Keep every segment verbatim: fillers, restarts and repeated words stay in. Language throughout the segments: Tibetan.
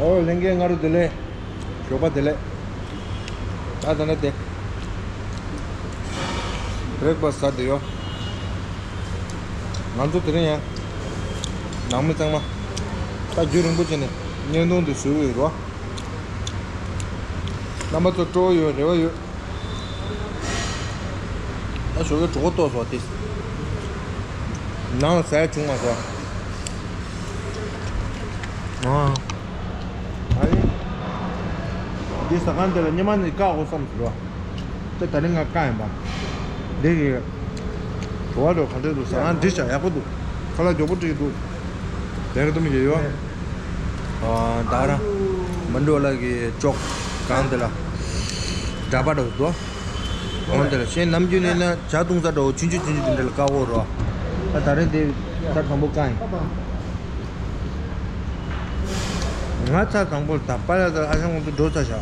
ཨོ་ལྷན་རྒྱས་སྔ་དྲོ་བདེ་ལེགས། ཞོགས་པ་བདེ་ལེགས། ད་ད་ནས་དེ། བྷི་རེག་ཕ་སི་ཟ་བསྡད་ཡོད། ང་ཚོ་དེ་རིང་ཡང་ནང་མི་ཚང་མ་ད་རྒྱུན་རིང་པོ་བྱས་ནས་བརྙན་ཐུང་འདི་བཟོས་ཡོད་རོ། རྣམ་པ་ཚོ་སྤྲོ་བོ་ཡོད། རེ་བ་ཡོད། ད་ཞོགས་ཀས་གྲོད་ཁོག་ལྟོགས་སོང་དེ། ནང་ལ་ཟ་ཡ་བྱུང་མ་སོང་། ཨ། ཨ་ནི། འདི་ཟ་ཁང་འདི་ལ་ཉི་མ་ནས་བཀག་དགོས་བསམ་ཟེར་བ། ད་ད་རིང་ང་བཀག་ཡིན་པ། འདི་གི། གྲོད་པ་འགྲོ་ག་འདྲ་འདུག་ཟ་ཁང་འདི་ཤ་ཡག་པོ་འདུག་ཁ་ལག་མགྱོགས་པོ་སྤྲད་འདུག་དེ་ར་དུ་མི་ཡོད་ཡོད། ཨ། ད་ར། མ་འགྲོ་ལ་གི་ཅོག་གང་དེ་ལ། འདྲ་པ་འགྲོ་འདུག་འོན་ཏེ་ལ་གཞན་ནམ་རྒྱུན་ནས་ན་ཇ་བཏུང་ས་འདྲ་བོ་ཆུང་ཆུང་ཆུང་ཆུང་དེ་འདྲ་ལ་བཀག་འོ་རོ། ད་ད་རེས་དེ་ཚར་དང་པོ་བཀག་ཡིན། ང་ཚར་དང་པོ་ད་པཱ་ལགས་དང་ཨ་ཞང་ཁོང་ཚོ་འགྲོ་ཚར་བཞག་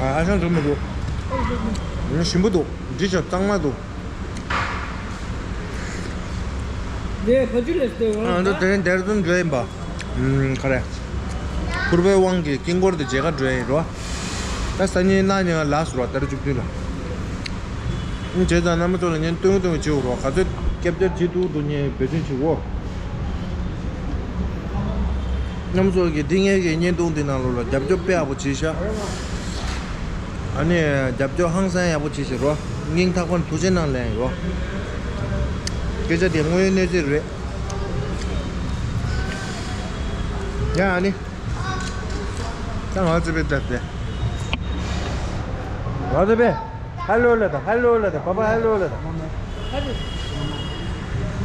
ཨ་ཨ་ཞང་འགྲོ་མི་འདུག་ཞིམ་པོ་འདུག་འདི་ཞག་གཙང་མ་འདུག་ལས་ཕ་ཇུ་ལས་སྟེ་ང་ཚོ་དེ་རིང་ལྡེ་ར་ལྡུན་འགྲོ་ཡིན་པ། ཨུམ། ག་རེ། ཕུར་པའི་དབང་གིས་དཀྱིལ་འཁོར་དུ་མཇལ་ཁ་འགྲོ་ཡིན་རོ། ད་སང་ཉིན་གནངས་ཉིན་ལ་སུ་རོ་ད་རེས་བཅུ་བདུན་ལ། ཨུམ། བྱས་ཙང་རྣམ་པ་ཚོ་ལ་ངས་སྟོན་སྟོན་བྱེད་འོ་རོ། ག་ཚོད་སྐྱབས་བཅོལ་བྱེད་ཐུབ་འདུག་ངས་འབད་བརྩོན་བྱེད་འོ། རྣམ་པ་ཚོ་གིས་འདི་ངའི་གི་བརྙན་ཐུང་འདི་ནང་ལོགས་ལ་རྒྱབ་སྐྱོར་དཔེ་ཡག་པོ་བྱས་ཤག་ཨ་ནི་རྒྱབ་སྐྱོར་ཧང་སང་ཡག་པོ་བྱས་ཤག་རོ། སྙིང་ཐག་པ་ནས་ཐུགས་རྗེ་གནང་ལན་ཡོད། སྐད་ཆ་དེ་དངོས་ཡོད་གནས་ཚུལ་རེད། ཡ་ཨ་ནི། ད་ང་ཚོ་པའི་སྟབས་བདེ། ང་ཚོ་པའི། ཧེ་ལོ་ལབ་དང་། ཧེ་ལོ་ལབ་དང་། པ་པ་ཧེ་ལོ་ལབ་དང་།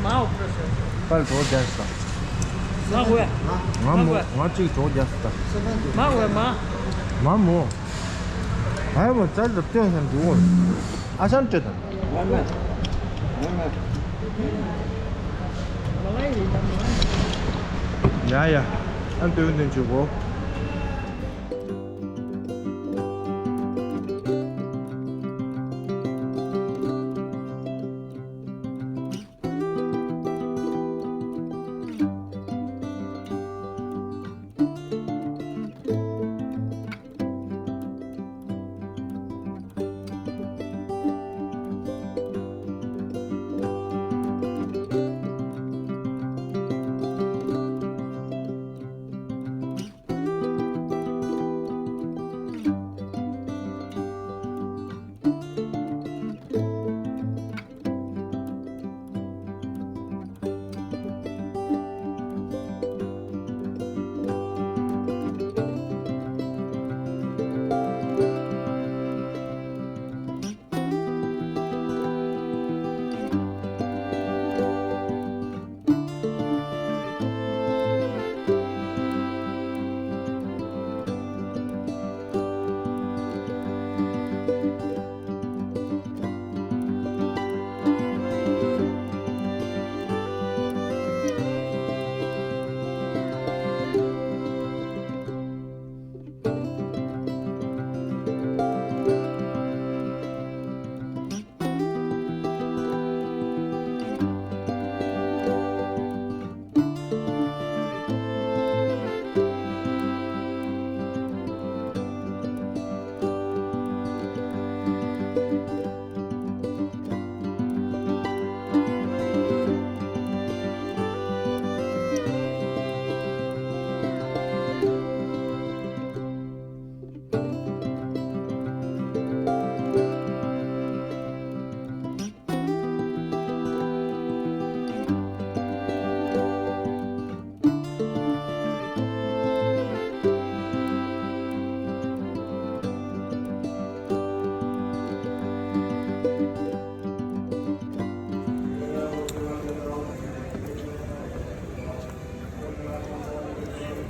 མ་འོ་པྲ་ཤར། པར་གྲོགས་རྒྱག་སྟངས། མ་གོ་ཡ། ང་མོ། ང་གཅིག་གྲོགས་རྒྱག་སྟངས། མ་གོ་ཡ་མ། མ་མོ། ཨ་མོ་ཙལ་ལ་སྟོན་ཤར་འདུག་ཨ་ཤང་སྤྲོད་དང་། ཡ་ཡ། ཨ་སྟོན་སྟོན་བྱེད་གོ།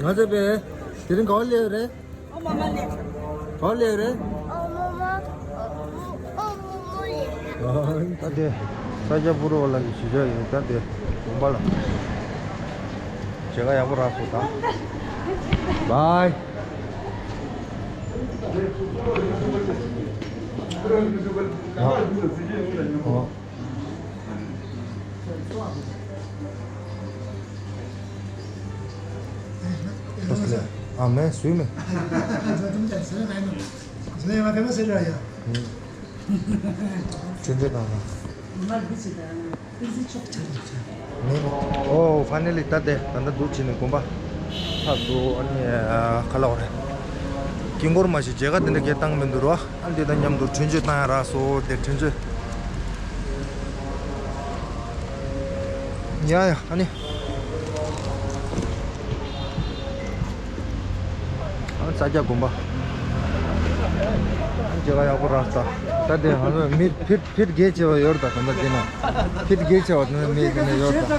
ང་ཚོ་པས་དེ་རིང་ག་པར་སླེབས་རེད། ཨོ་མ་མ་ལེ། ག་པར་སླེབས་རེད། ཨོ་མ་མ། ཨོ་མ་མ་ལེ། ད་དེ་ས་སྐྱ་པུར་བ་ལ་གི་གཞིས་ཆགས་ཡིན། ད་དེ་དགོན་པ་ལ་མཇལ་ཁ་ཡག་པོ་རག་སོང་ད། བའི། ཨོ། ཨ་མེ་སུས་མེ། ཆུ་འདྲེ་དང་། ནི། ཨོ་ཕ་ནེ་ལི་ད་དེ་ད་ལྟ་འདུག་བྱས་ནས་དགོན་པ་ཚར་སོང་། ཨ་ནི་ཁ་ལག་རེད། དཀྱིལ་འཁོར་མ་ཞིག་མཇལ་ཁ་དེ་འདྲ་གས་བཏང་མི་འདུག་རོ། ཨ་འདི་དང་མཉམ་དུ་ཁྲུན་ཆོད་བཏང་ཡ་རག་སོང་། དེ་ཁྲུན་ཆོད། ཡ་ཡ་ཨ་ནི། ཨ་ས་སྐྱ་དགོན་པ། ཨ་མཇལ་ཁ་ཡག་པོ་རག་ད། ད་དེ་ང་ཚོ་མི་ཕིཊ་ཕིཊ་རྒྱས་ཆེ་བ་ཡོད་རེད་ད། ད་ལྟ་དེ་ན་ཕིཊ་རྒྱས་ཆེ་བ་དེ་ན་མི་དེ་ནས་ཡོད་རེད་ད། ཨ་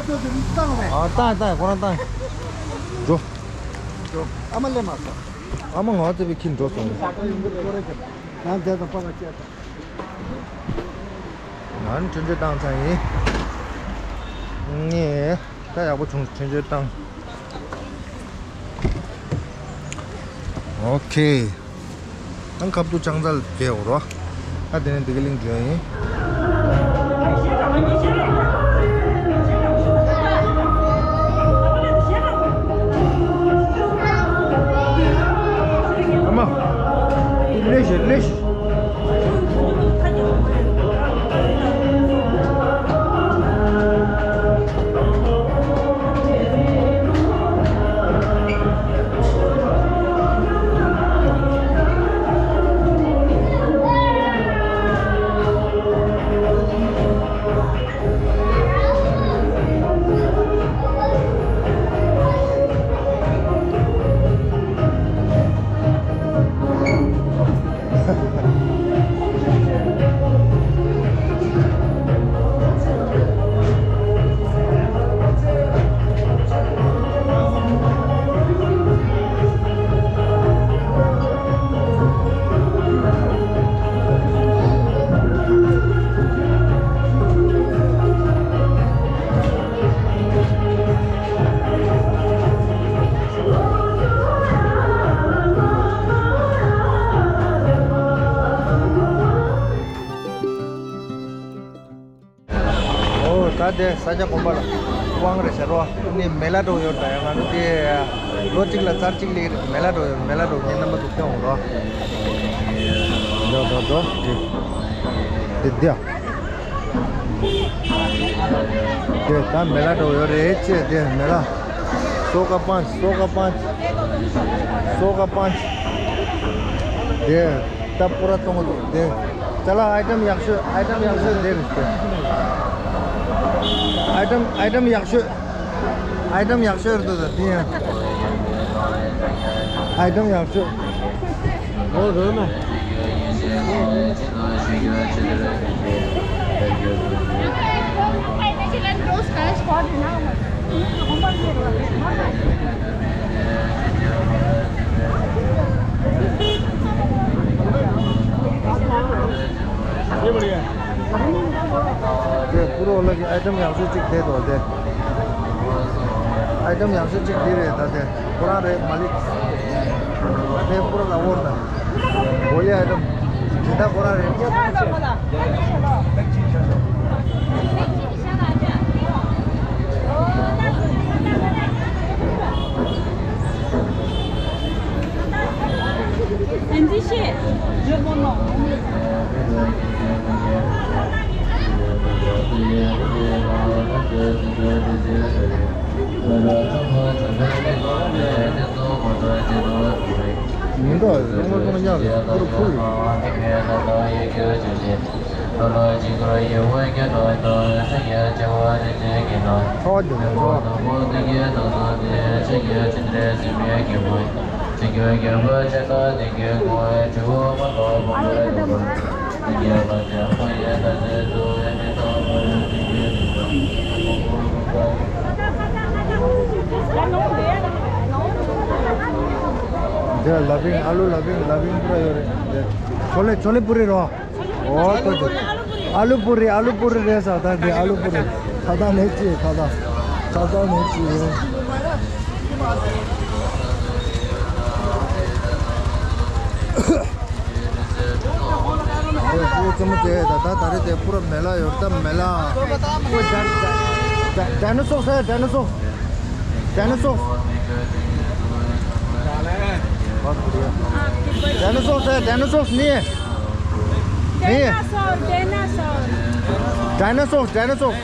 བཏང་བཏང་ཁོ་རང་བཏང་། འགྲོ། ཨ་མ་ལས་མ་སོང་། ཨ་མ་ང་ཚོ་བའི་ཁྱིམ་འགྲོ་སོང་། ང་འདས་དང་པ་ལ་སྐྱེས་དང་། ང་ནི་ཁྲུན་ཆོད་བཏང་ཚར་ཡིན། ངས་ད་ཡག་པོ་བྱུང་། ཁྲུན་ཆོད་བཏང་། ཨོ་ཁེ། ཨང་ཁབ་ཏུ་ཅང་ཙལ་བྱས་འོ་རོ། ཨ་དེ་ནས་འདི་ག་གླིང་འགྲོ་ཡིན། ཨ་མ། ལེ་ཤི་ལེ་ཤི། ཨོ་ད་དེ་ས་སྐྱ་དགོན་པ་ལ་དབང་རེད་ཟེར་རོ། ནི་མེ་ལ་འགྲོ་ཡོད་ད། ཡང་ང་ཚོ་དེ་ལོ་གཅིག་ལ་ཚར་གཅིག་ལས་མེ་ལ་འགྲོ་ཡོད། མེ་ལ་འགྲོ་ངའི་རྣམ་པ་ཐུག་ཀྱང་འོང་རོ། འགྲོ་འགྲོ་འགྲོ། དེ་དེ་དེ་དེ་ད་མེ་ལ་འགྲོ་ཡོད་རེད་ཅེས། དེ་མེ་ལ་སོ་ཀ་པན་སོ་ཀ་པན་སོ་ཀ་པན། དེ་ད་པུ་ར་གཏོང་གི་འདུག་དེ་ཅ་ལག་ཨའི་ཊམ་ཡག་ཤོས། ཨའི་ཊམ་ཡག་ཤོས་དེ་རེད་དེ། ཨའི་ཊམ་ཨའི་ཊམ་ཡག་ཤོས། ཨའི་ཊམ་ཡག་ཤོས་རེད་འདུག་ད་དེ་ཡང་། ཨའི་ཊམ་ཡག་ཤོས། འོ་རོལ་མ། དེ་ཀུ་རོ་ལགས་ཀྱི་ཨའི་ཊམ་ཡག་ཤོས་གཅིག་དེ་འདུག་དེ། ཨའི་ཊམ་ཡག་ཤོས་གཅིག་དེ་རེད་ད་དེ། ཁོ་རང་རེད་མ་ལིག་དེ་ཀུ་རོ་ལ་འོར་ད། གོ་ལི་ཨའི་ཊམ་དེ་ད་ཁོ་རང་རེད། མི་འདུག་རོང་བ་རོང་ཉག་རེད། ཕུར་ཕུར་ཡོད། ཚ་བ་རྒྱབ་ནས་ཚ་བ། འདི་ལ་ལ་ཕིང་། ཨ་ལུ་ལ་ཕིང་། ལ་ཕིང་པུ་ར་ཡོད་རེད། འདི་ཆོ་ལེ་ཆོ་ལེ་པུ་རི་རོ། ཨོ་ཏོ་ཏོ། ཨ་ལུ་པུ་རི། ཨ་ལུ་པུ་རི་རེད་ས། ད་འདི་ཨ་ལུ་པུ་རི། ད་ད་ནས་ཅི། ད་ད་ད་ད་ནས་ཅི་ཡོད། ཨོ་ཙེ་མོ་ཙེ། ད་ད་ད་རེད་དེ། པུ་ར་མེ་ལ་ཡོད་ད། མེ་ལ། ཨོ་ད་ད། Dinosaur है, dinosaur। Dinosaur। Dinosaur है, dinosaur नहीं है। नहीं है। Dinosaur, dinosaur। Dinosaur, dinosaur।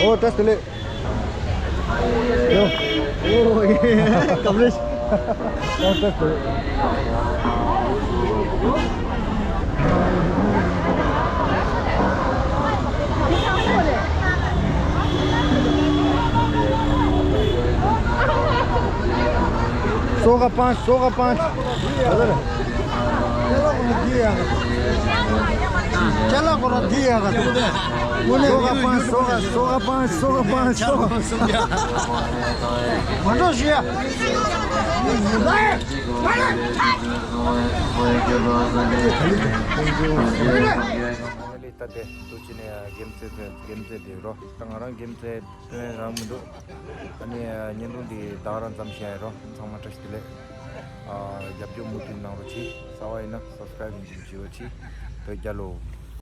Oh, that's the lit. Yo. Oh, yeah. Coverage. Oh, that's the lit. सौ का पाँच, सौ का पाँच। चला करो दिया का। उन्हें होगा पाँच सौ का, सौ का पाँच, सौ का पाँच, सौ का। मनो शिया। ལས་ལྟ་སྟེ་ཏུ་ཅི་ནས་དགེ་མཚན་དེ་དགེ་མཚན་དེ་རོ། ད་ང་རང་དགེ་མཚན་དོན་རང་མི་འདུག་ཨ་ནི་བརྙན་ཐུང་འདི་ད་ག་རང་ཙམ་བཤད་རོ། ཚང་མ་བཀྲ་ཤིས་བདེ་ལེགས། ཨ་རྒྱབ་སྐྱོར་མུ་མཐུད་གནང་རོགས་གྱིས། གསར་པ་ཡིན་ན་སབ་སི་ཀ་རེབ་མུ་མཐུད་བྱེད་རོགས་གྱིས། བོད་རྒྱལ་ལོ།